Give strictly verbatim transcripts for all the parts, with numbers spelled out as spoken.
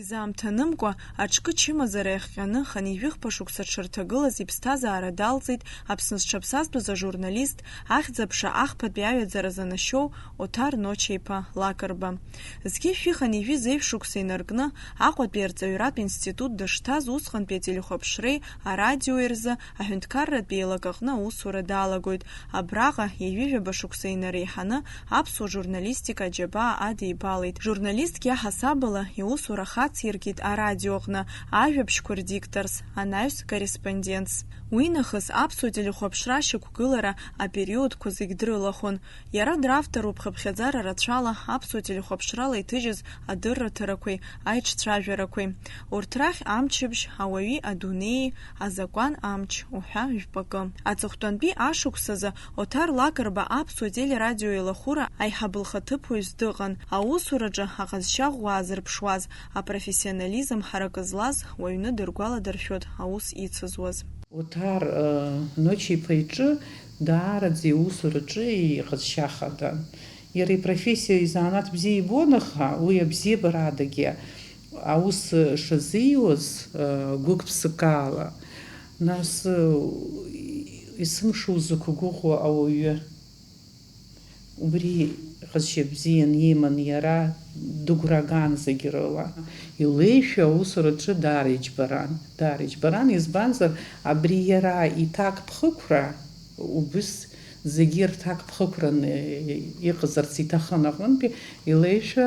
Изаамҭанымкәа, аҿкы чымазара иахҟьаны хынҩажәи хԥа шықәса дшырҭагылаз иԥсҭазаара далҵит Аԥсны зҽаԥсазтәыз ажурналист, ахьӡ-аԥша ахԥатәи аҩаӡара занашьоу Оҭар Ноча-иԥа Лакрба. Зқьи жәшәи хынҩажәи зеижә шықәса инаркны, Аҟәатәи арҵаҩратә институт дышҭаз, усҟантәи ателехәаԥшреи арадиои рзы аҳәынҭқарратә еилак аҟны аусура далагоит. Абраҟа ҩажәижәаба шықәса инареиҳаны аԥсуа журналистика аџьабаа адибалеит. Журналистк иаҳасабала иусура хациркит арадиоҟны, ажәабжьқәа рдикторс, анаҩс корреспондентс. Уинахыс аԥсуа телехәаԥшра ашьақәгылара апериодқәа зегь дрылахәын. Иара дравторуп хыԥхьаӡара рацәала аԥсуа телехәаԥшрала иҭыжьыз адырраҭарақәеи аиҿцәажәарақәеи. Урҭ рахь Амчыбжь, Ауаҩи адунеии, Азакәан амч уҳәа жәпакы. Аҵыхәтәантәи ашықәсазы Оҭар Лакрба аԥсуа телерадио еилахәыра аиҳаб лхаҭыԥуаҩс дыҟан, аусураҿы аҟазшьа ӷәӷәа аазырԥшуаз, апрофессионализм ҳаракы злаз уаҩны дыргәаладыршәоит аус ицызуаз. Оҭар, э, Ноча-иԥа иҿы даараӡа иусураҿы иҟазшьа хадан. Иара ипрофессиа, изанааҭ бзиа ибон, аха уи абзиабара адагьы аус шазиуаз, э, гәык-ԥсыкала, нас, э, есымша узықәгәыӷуа ауаҩы. Убри ҟазшьа бзиан иман иара, дыгәра ган зегь рыла. Илеишәа аусураҿы даара иџьбаран, даара иџьбаран, избанзар, абри иара иҭакԥхықәра убыс зегьы рҭакԥхықәраны иҟазарц иҭахын аҟынтәи, илеишәа,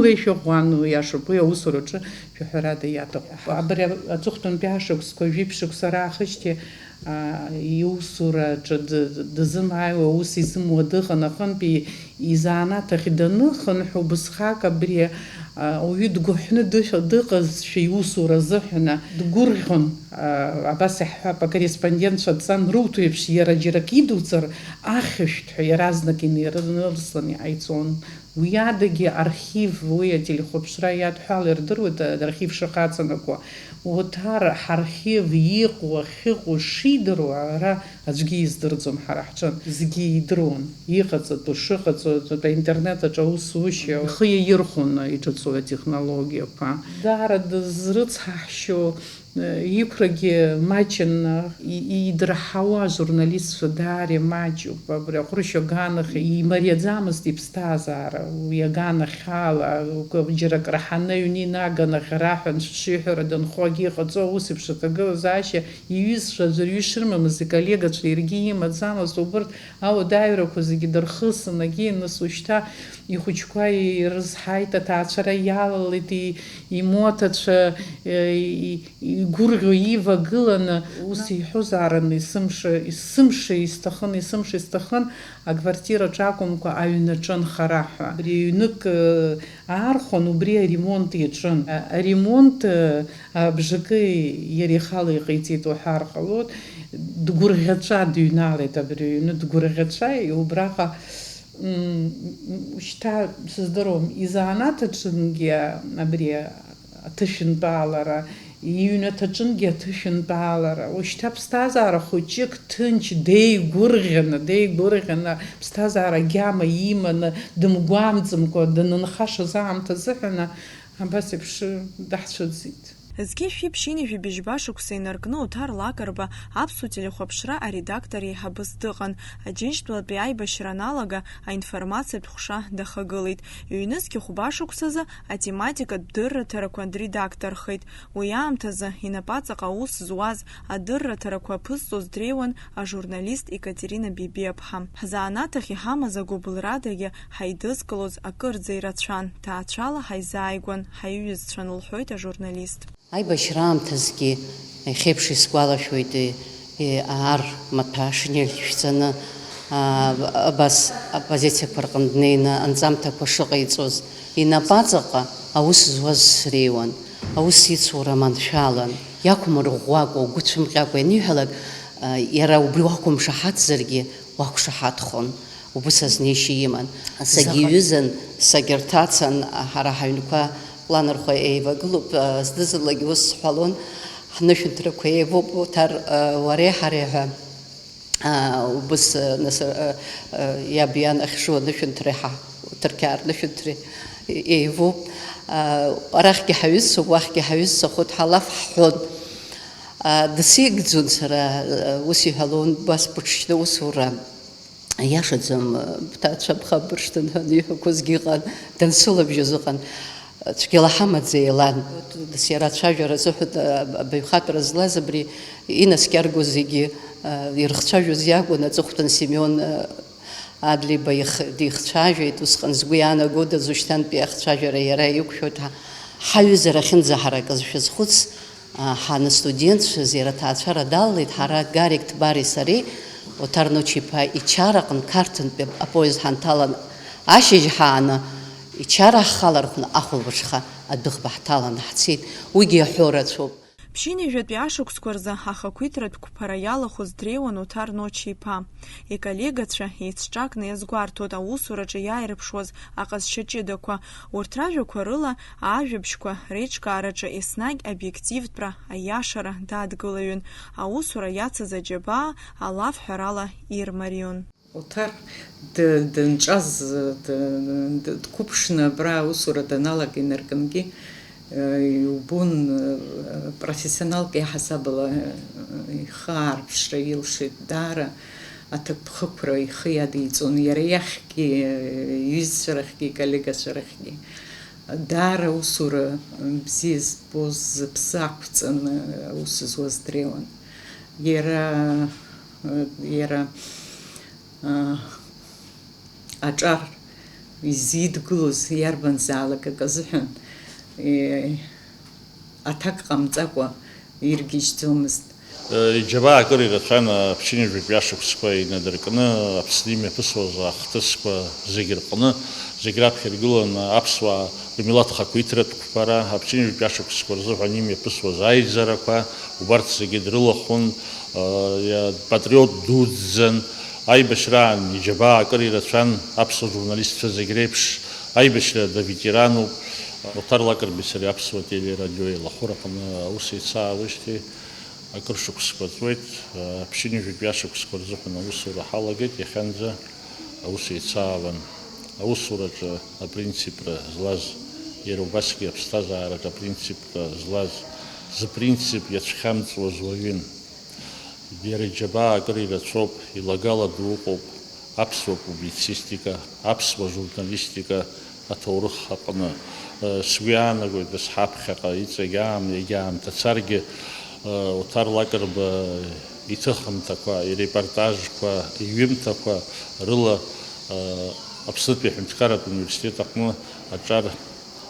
леишәа ӷәӷәан, уиашоуп, уи аусураҿы шәаҳәарада иаҭахуп. Абри аҵыхәтәантәи ашықәсқәа, жәиԥшь шықәса раахижьҭеи, а, иусураҿы д-, д-, дызымааиуа, аус изымуа дыҟан аҟынтәи, изанааҭ ахь даныхынҳә, убысҟак абри, а, ауаҩы дгәыҳәны дышә-, дыҟазшәа иусура азыҳәан дгәырӷьон, а, абас иаҳҳәап, акорреспондентцәа дҵан руҭо еиԥш, иара џьарак идуҵар, ахьышәҭҳәа иаразнак инеирнылслан иҟаиҵон. Уи адагьы архив, уи ателехәаԥшра иадҳәало ирдыруеит, архив шыҟаҵанакуа. Оҭар ҳархив иҟоу, ахьыҟоу шидыруа ара аӡәгьы издырӡом ҳара ҳҿы. Зегьы идыруан, иҟаҵатәу, шыҟаҵатәу, аинтернет аҿы аусушьа ихы иаирхәон иҿыцу атехнологиақәа. Даара дызрыцҳаҳшьо, Иқәрагьы маҷын, и-, идырҳауа ажурналистцәа даара имаҷуп. Абри аҟәрышь аганахь имариаӡамызт иԥсҭазаара. Уи аганахьала, џьара акраҳаны аҩны инаганы аӷьараҳәа анцәа шиҳәара дынхогьы иҟаҵо, ус еиԥш аҭагылазаашьа иҩызцәа аӡәырҩы шрымамыз, иколлегацәа иаргьы имаӡамызт. Убырҭ ауадаҩрақәа зегьы дырхысын, агьи нас ушьҭа ихәыҷқәа ирызҳаит, аҭаацәара иалалеит, и-, имоҭацәа, э, и-, игәырӷьо ивагыланы, ус иҳәозаарын, есымша, есымша исҭахын, есымша исҭахын, аквартираҿы акәымкәа, аҩнаҿы анхара ҳәа. Абри ҩнык, э, аархәан, убри аремонт иаҿын. А-, аремонт, э, абжакы иара ихала иҟаиҵеит уҳәар ҟалоит. Дгәырӷьаҵәа дыҩналеит абри аҩны, дгәырӷьаҵәа, убраҟа, м, м, шьҭа сыздыруам, изанааҭ аҿынгьы абри аҭышәынтәалара, иҩнаҭаҿынгьы аҭышәынтәалара, ушьҭа ԥсҭазаара хәыҷык ҭынч, деигәырӷьаны, деигәырӷьаны, ԥсҭазаара агьама иманы, дымгәамҵымкәа данынхашаз аамҭа азыҳәан, абас еиԥш даҳцәыӡит. Зқьи жәшәи ԥшьынҩажәи быжьба шықәса инаркны Оҭар Лакрба аԥсуа телехәаԥшра аредактор еиҳабыс дыҟан. Аџьынџьтәылатәи аибашьра аналага, аинформациатә ҟәша дахагылеит. Ҩнызқь хәба шықәсазы атематикатә дырраҭарақәа дредакторхеит. Уи аамҭазы инапаҵаҟа аус зуаз, адырраҭарақәа аԥызҵоз дреиуан ажурналист Екатерина Бебиаԥҳа. Ҳзанааҭ ахь иҳамаз агәыбылрадагьы ҳаидызкылоз акырӡа ирацәан, ҭаацәала ҳаизааигәан, ҳаиҩызцәан, лҳәоит ажурналист. Аибашьра аамҭазгьы иахьеиԥш исгәалашәоит, е, е, ар маҭәа шинель шәҵаны, а, абас апозициақәа рҟны днеины анҵамҭақәа шыҟаиҵоз, инапаҵаҟа аус зуаз среиуан, аус ицура маншәалан, иақәмырӷәӷәакәа, угәы цәымҟьакәа ианиҳәалак, а, иара убри уақәымшаҳаҭзаргьы, уақәшаҳаҭхон. Убыс азнеишьа иман. Сагьиҩызан, сагьырҭацан, ҳара ҳаҩнқәа ланархәа еивагылоуп, зны-зынлагьы ус сҳәалон, ҳнышәынҭрақәа еивоуп, Оҭар, уареи ҳареи ҳәа. Аа, убыс, э, нас, э, э, иаб иан ахьшу анышәынҭра иҳа-, Ҭырқьаа рнышәынҭра е-, еивоуп. Аа, арахьгьы ҳаҩызцәоуп, уахьгьы ҳаҩызцәахоит, ҳалаф ҳҳәон. Аа, дысеигӡон сара, э, ус иҳәалон, бас быҽшьны усура. Иашаӡам, э, бҭаацәа бхабыршҭын ҳәа иҳәақәозгьы ыҟан, дансылабжьоз ыҟан. Цәгьала ҳамаӡа еилан. Нас иара ацәажәара азыҳәан, а, абаҩхатәра злаз абри инаскьаргоз зегьы, а, ирыхцәажәоз иакәын, аҵыхәтәан Семион, а, Адлеиба их-, дихцәажәеит, усҟан згәы иаанагодаз ушьҭантәи ахцәажәара иара иқәшәоит, ҳа-, ҳаҩызара ахьынӡаҳаракыз шәазхәыц, а, ҳанастудентцәаз иара аҭаацәара далалеит, ҳара Гарик Ҭбари сареи Оҭар Ночи-иԥа ичараҟны Қарҭынтәи апоезд ҳанҭалан, ашьыжь ҳааны, ичара ҳхалархәны ахәылбыҽха адәыӷба ҳҭаланы ҳцеит. Уигьы иаҳәо рацәоуп. Ԥшьынҩажәатәи ашықәсқәа рзы ахақәиҭратә қәԥара иалахәыз дреиуан Оҭар Ночи-иԥа. Иколлегацәа еицҿакны иазгәарҭоит аусураҿы иааирԥшуаз аҟазшьа ҷыдақәа. Урҭ ражәақәа рыла, ажәабжьқәа реиҿкаараҿы еснагь обиективтәра, аиашара дадгылаҩын. Аусура иацыз аџьабаа алафҳәарала ирмарион. Оҭар д-, данҿаз, д-, д-, дқәыԥшны абра аусура даналага инаркынгьы, э, иубон, э, профессионалк иаҳасабала, э, ихы аарԥшра илшеит. Даара аҭакԥхықәра ихы иадиҵон иара иахьгьы, э, иҩызцәа рахьгьы, иколлегацәа рахьгьы. Даара аусура, э, бзиа збоз, зыԥсы ақәҵаны аус зуаз дреиуан. Иара, э, иара аа, аҿар изидгылоз иарбанзаалак акы азыҳәан, е, аҭак ҟамҵакәа иргьежьӡомызт. Иџьабаа акыр ирацәан аԥшьынҩажәатәи ашықәсқәа инадыркны Аԥсны имҩаԥысуаз ахҭысқәа зегьы рҟны, зегь раԥхьа иргылан аԥсуаа рмилаҭ хақәиҭратә қәԥара, аԥшьынҩажәатәи ашықәсқәа рзыҳәан имҩаԥысуаз аизарақәа, убарҭ зегьы дрылахәын, а, иа-, патриот дуӡӡан, Аибашьраан иџьабаа акыр ирацәан аԥсуа журналистцәа зегь реиԥш, аибашьра даветерануп. Оҭар Лакрбеи сареи аԥсуа телерадио еилахәыраҟны аус еицаауеижьҭеи акыр шықәсқәа ҵуеит. Аԥшьынҩажәатәи ашықәсқәа рзыҳәан аусура ҳалагеит, иахьанӡа аус еицаауан. Аусураҿы апринципра злаз, иара убасгьы аԥсҭазаараҿы апринципра злаз, зыпринцип иацәхьамҵуаз уаҩын. Иара иџьабаа акыр ирацәоуп, илагала ду ыҟоуп аԥсуа публицистика, аԥсуа журналистика аҭоурых аҟны. Сгәы иаанагоит, нас ҳаԥхьаҟа иҵегь аам-, егьа аамҭа царгьы, Оҭар Лакрба иҭыхымҭақәа, ирепортажқәа, иҩымҭақәа рыла Аԥснытәи аҳәынҭқарратә университет аҟны аҿар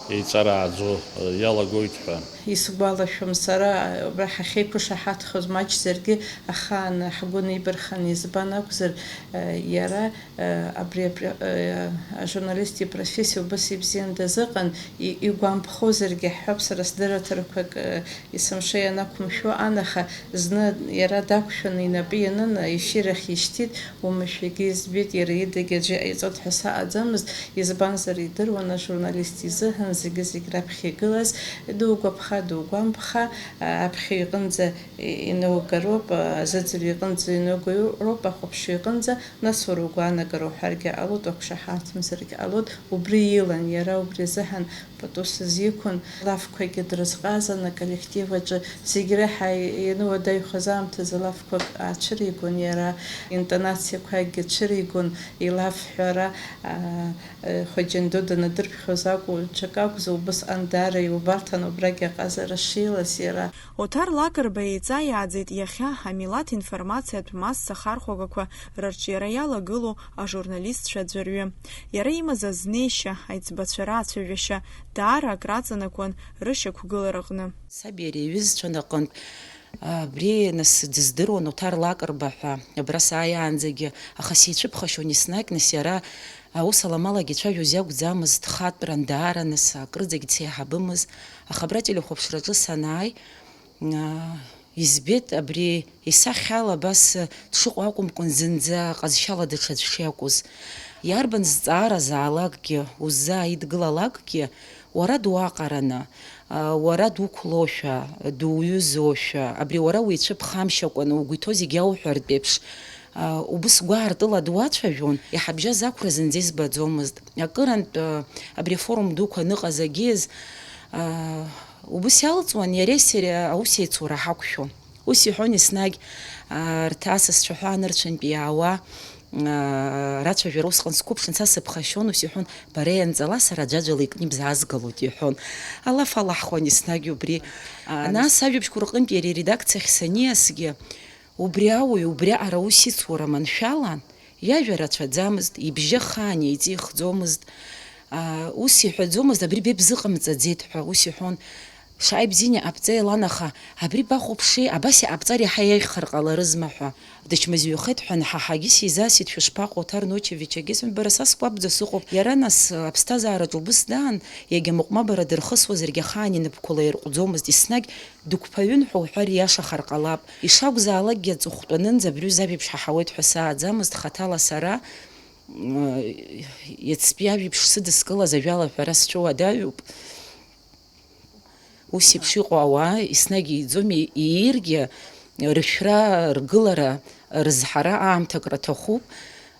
еиҵарааӡо иалагоит ҳәа. Исгәалашәом сара, абра ҳахьеиқәышаҳаҭхоз маҷзаргьы ахаан ҳгәы неибархан, избан акәзар, иара, абри апр-, ажурналист ипрофессиа убас ибзиан дазыҟан, и-, игәамԥхозаргьы ҳҳәап, сара сдырраҭарақәак, есымша ианақәымшәо ан, аха зны иара дақәшәаны инапы ианын, аефир ахь ишьҭит, уамашәагьы избеит, иара идагьы аӡәы иҟаиҵоит ҳәа саҟаӡамызт, избанзар, идыруан ажурналист изыҳәан зегьы-зегь раԥхьа игылаз, дугәаԥха, дугәамԥха, аԥхьаҩ иҟынӡа инаугароуп, азыӡырҩ иҟынӡа инаугароуп, ахәаԥшҩы иҟынӡа, нас уара угәаанагара уҳәаргьы ҟалоит, уақәшаҳаҭымзаргьы ҟалоит, убри илан иара, убри азыҳәан Пату сызиқәын, лафқәагьы дрызҟазан, аколлектив аҿы зегь реиҳа иануадаҩхаз аамҭазы лафқәак аацәыригон иара, интонациақәакгьы цәыригон, илафҳәара, аа, Хоџьан ду данадырԥхьоз акәу, ҽак акәзу, убысҟан даара иубарҭан убрагь аҟазара шилаз иара. Оҭар Лакрба еиҵаиааӡеит иахьа амилаҭ информациатә масса хархәагақәа рырҿиара иалагылоу ажурналистцәа аӡәырҩы. Иара имаз азнеишьа, аиҵбацәа рацәажәашьа даара акраҵанакуан рышьақәгылараҟны. Саб иара иҩызцәа наҟынтә, абри нас дыздыруан Оҭар Лакрба ҳәа, абра сааиаанӡагьы, аха сицәыԥхашьон еснагь, нас иара аус аламалагьы ицәажәоз иакәӡамызт, хатәран даара, нас акырӡагьы дсеиҳабымызт, аха абра ателехәаԥшраҿы санааи, аа, избеит абри исахьала абас дшыҟоу акәымкәан, зынӡа ҟазшьала даҽаӡә шиакәыз. Иарбан зҵаара заалакгьы, уззааидгылалакгьы, уара дуаҟараны, аа, уара дуқәлошәа, дуҩызошәа, абри уара уицәыԥхамшьакәаны угәы иҭоу зегь иауҳәартә еиԥш, Убыс гәаартыла дуацәажәон, иҳабжьаз ақәра зынӡа избаӡомызт. Акырантә, абри афорум дуқәа аныҟаз агьиз, убыс иалҵуан, иареи сареи аусеицура ҳақәшәон. Ус иҳәон еснагь, арҭ асасцәа ҳәа анырцәынтә иаауа, рацәажәара усҟан сқәыԥшын, са сыԥхашьон, ус иҳәон, бара ианҵала, сара аӡәаӡәала икны ибзаазгалоит, иҳәон. Алаф алаҳхуан еснагь убри. Нас ажәабжьқәа рҟынтә иара иредакциахь саниасгьы, убри ауаҩ, убриаҟара аус ицура маншәалан, иажәа рацәаӡамызт, ибжьы ахаан еиҵихӡомызт. Ус иҳәаӡомызт, абри беибзыҟамҵаӡеит ҳәа, ус иҳәон, шааи бзианы иҟабҵеи, лан, аха абри бахәаԥши, абас иҟабҵар иаҳа еиӷьхар ҟаларызма ҳәа. Дычмазаҩхеит ҳәа анҳаҳагьы сизасит, шәышԥаҟоу, Оҭар Ночевич, агьысымҳәеит, бара са сгәы абӡа сыҟоуп. Иара нас, аԥсҭазаараҿ убыс даан, иагьа мыҟәмабара дырхысуазаргьы ахаан инапқәа лаирҟәӡомызт, еснагь дықәԥаҩын ҳәа уҳәар ииашахар ҟалап. Ишакәзаалакгьы аҵыхәтәанынӡа абри аҩыза ажәабжь ҳаҳауеит ҳәа сааӡамызт хаҭала сара, м, иацтәи ажәабжь сыдыскылаз ажәала аҳәара сцәыуадаҩуп. Ус еиԥш иҟоу ауаа еснагь ииӡом, и-, ииргьы рышәра, ргылара, рызҳара аамҭак раҭахуп.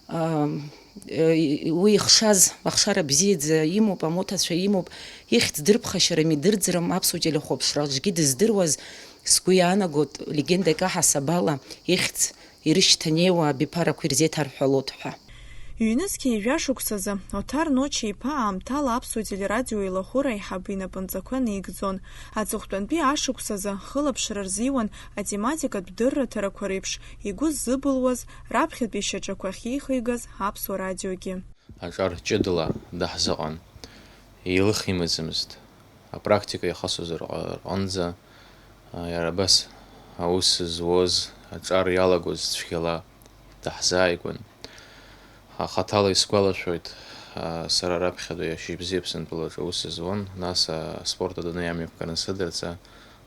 Ам, е, уи ихшаз, ахшара бзиаӡа имоуп, амоҭацәа имоуп, ихьӡ дырԥхашьарым, идырӡрым, аԥсуа телехәаԥшра аҿгьы дыздыруаз, сгәы иаанагоит, легенда икаҳасаб ала, ихьӡ ирышьҭанеиуа абиԥарақәа ирзеиҭарҳәалоит ҳәа. Ҩнызқьи жәа шықәсазы Оҭар Ноча-иԥа аамҭала аԥсуа телерадио еилахәыра аиҳабы инапынҵақәа наигӡон. Аҵыхәтәантәи ашықәсазы хылаԥшра рзиуан атематикатә дырраҭарақәа реиԥш игәы ззыбылуаз, раԥхьатәи шьаҿақәа ахьеихигаз аԥсуа радиогьы. Аҿар ҷыдала даҳзыҟан, еилых имаӡамызт. Апрактика иахысыз рҟ-, рҟынӡа, а, иара абас аус зуаз, аҿар иалагоз цәгьала даҳзааигәан. Ахаҭала исгәалашәоит, а, сара раԥхьатәи ашьыжьбзиа Аԥсынтәылаҿы аус зуан, нас, а, аспорт адунеи амҩаԥгара ансыдырҵа,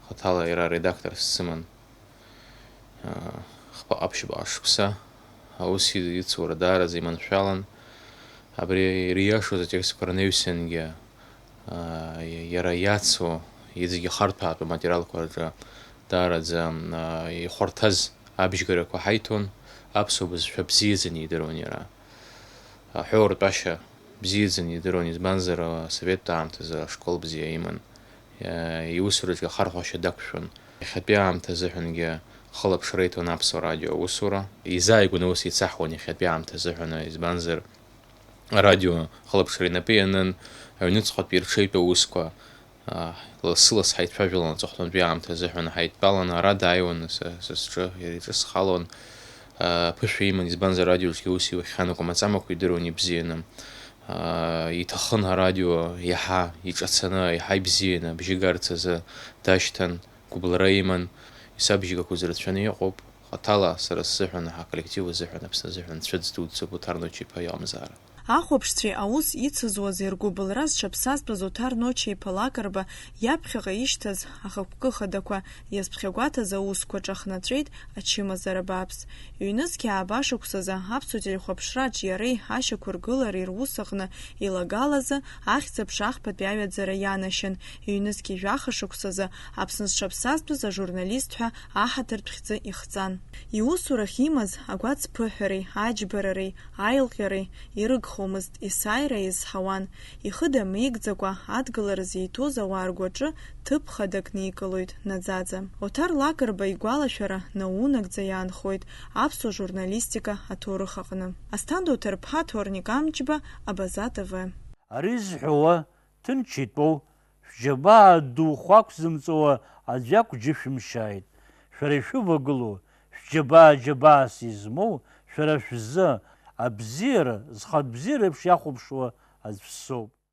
хаҭала иара аредакторс сыман. Хԥа-ҟаԥшьба шықәса аус ицура даараӡа иманшәалан. Абри ириашоз атекстқәа рнаҩсангьы, иара иацу, иҵегь ихарҭәаатәу аматериалқәа рҿы даараӡа ихәарҭаз абжьгарақәа ҳаиҭон, аԥсуа бызшәа бзиаӡаны идыруан иара. Аҳәоу ртәашьа бзиаӡаны идыруан, избанзар, асоветтә аамҭазы ашкол бзиа иман. Иа-, иусураҿгьы ахархәашьа дақәшәон. Иахьатәи аамҭа азыҳәангьы хылаԥшра иҭон Аԥсуа радио аусура. Изааигәаны аус еицаҳуан иахьатәи аамҭа азыҳәан, избанзар, арадио ахылаԥшра инапы ианын, аҩныҵҟатәи рҽеитәу аусқәа, а, лассы-ласс ҳаицәажәалон аҵыхәтәантәи аамҭа азыҳәан, ҳаидтәалан, ара дааиуан, са, са сҿы, иара иҿы схалон, а, ԥышәа иман, избанзар, арадиоҿгьы аус иухьан, акәамаҵамақәа идыруан ибзианы. Аа, иҭахын арадио иаҳа иҿацаны, иаҳа ибзианы абжьы гарц азы дашьҭан, гәыбылра иман, исабжьгақәаз рацәаны иҟоуп, хаҭала сара сзыҳәан, ҳаколлектив азыҳәан, Аԥсны азыҳәан цәыӡ дуӡӡоуп Оҭар Ноча-иԥа иҟамзаара. Ахәаԥшцәеи аус ицызуази ргәыбылра зҽаԥсазтәыз Оҭар Ноча-иԥа Лакрба иаԥхьаҟа ишьҭаз ахықәкы хадақәа иазԥхьагәаҭаз аусқәа ҿахнаҵәеит ачымазара бааԥс. Ҩнызқьи ааба шықәсазы аԥсуа телехәаԥшраҿ иареи ашьақәыргылареи рус аҟны илагалазы ахьӡ-аԥша ахԥатәи аҩаӡара ианашьан, ҩнызқьи жәаха шықәсазы Аԥсны зҽаԥсазтәыз ажурналист ҳәа аҳаҭыртә хьӡы ихҵан. Иусурахь имаз агәацԥыҳәареи аџьбарареи аилҟьареи ирыгхомызт, есааира еизҳауан. Ихы дамеигӡакәа адгылара зиҭоз ауаа ргәаҿы ҭыԥ хадак никылоит наӡаӡа. Оҭар Лакрба игәалашәара наунагӡа иаанхоит аԥсуа журналистика аҭоурых аҟны. Асҭанда Оҭарԥҳа, Ҭорник Амҷба, Абаза Т В. Ари зҳәауа, ҭынч итәоу, шәџьабаа ду хәы ақәзымҵоуа аӡә акә џьышәымшьааит. Шәара ишәывагылоу, шәџьабаа џьабаас измоу, шәара шәзы, абзиара, зхатә бзиара еиԥш иахәаԥшуа аӡә соуп.